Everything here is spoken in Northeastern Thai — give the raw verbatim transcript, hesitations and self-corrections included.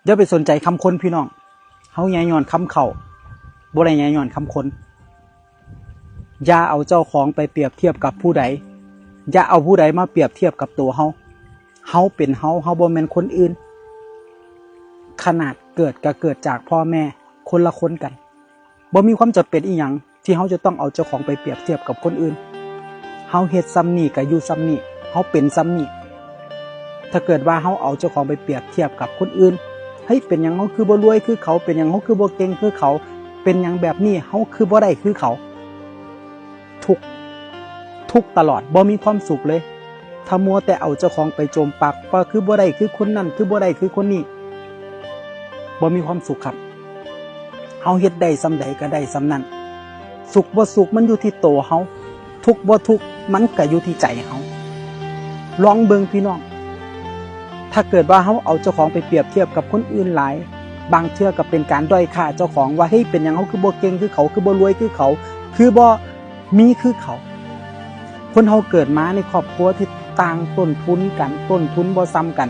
อย่าไปสนใจคำคนพี่น้อง เฮาใหญ่ย้อนคำเขา บ่ได้ใหญ่ย้อนคำคน อย่าเอาเจ้าของไปเปรียบเทียบกับผู้ใด อย่าเอาผู้ใดมาเปรียบเทียบกับตัวเฮา เฮาเป็นเฮา เฮาบ่แม่นคนอื่น ขนาดเกิดก็เกิดจากพ่อแม่คนละคนกัน บ่มีความจำเป็นอีหยังที่เฮาจะต้องเอาเจ้าของไปเปรียบเทียบกับคนอื่น เฮาเฮ็ดส่ำนี้ก็อยู่ส่ำนี้ เฮาเป็นส่ำนี้ ถ้าเกิดว่าเฮาเอาเจ้าของไปเปรียบเทียบกับคนอื่น เฮ้ย เป็นหยังเฮาคือบ่รวยคือเขา เป็นหยังเฮาคือบ่เก่งคือเขา เป็นหยังแบบนี้เฮาคือบ่ได้คือเขา ทุกข์ ทุกข์ตลอด บ่มีความสุขเลย ถ้ามัวแต่เอาเจ้าของไปโจมปลัก ว่าคือบ่ได้คือคนนั้น คือบ่ได้คือคนนี้ บ่มีความสุขครับ เฮาเฮ็ดได้ส่ำใดก็ได้ส่ำนั้น สุขบ่สุขมันอยู่ที่ตัวเฮา ทุกข์บ่ทุกข์มันก็อยู่ที่ใจเฮา ลองเบิ่งพี่น้อง ถ้าเกิดว่าเฮาเอาเจ้าของไปเปรียบเทียบกับคนอื่นหลาย บางเทื่อก็เป็นการด้อยค่าเจ้าของ ว่า เฮ้ย เป็นหยังเฮาคือบ่เก่งคือเขา คือบ่รวยคือเขา คือบ่มีคือเขา คนเฮาเกิดมาในครอบครัวที่ต่างต้นทุนกัน ต้นทุนบ่ส่ำกัน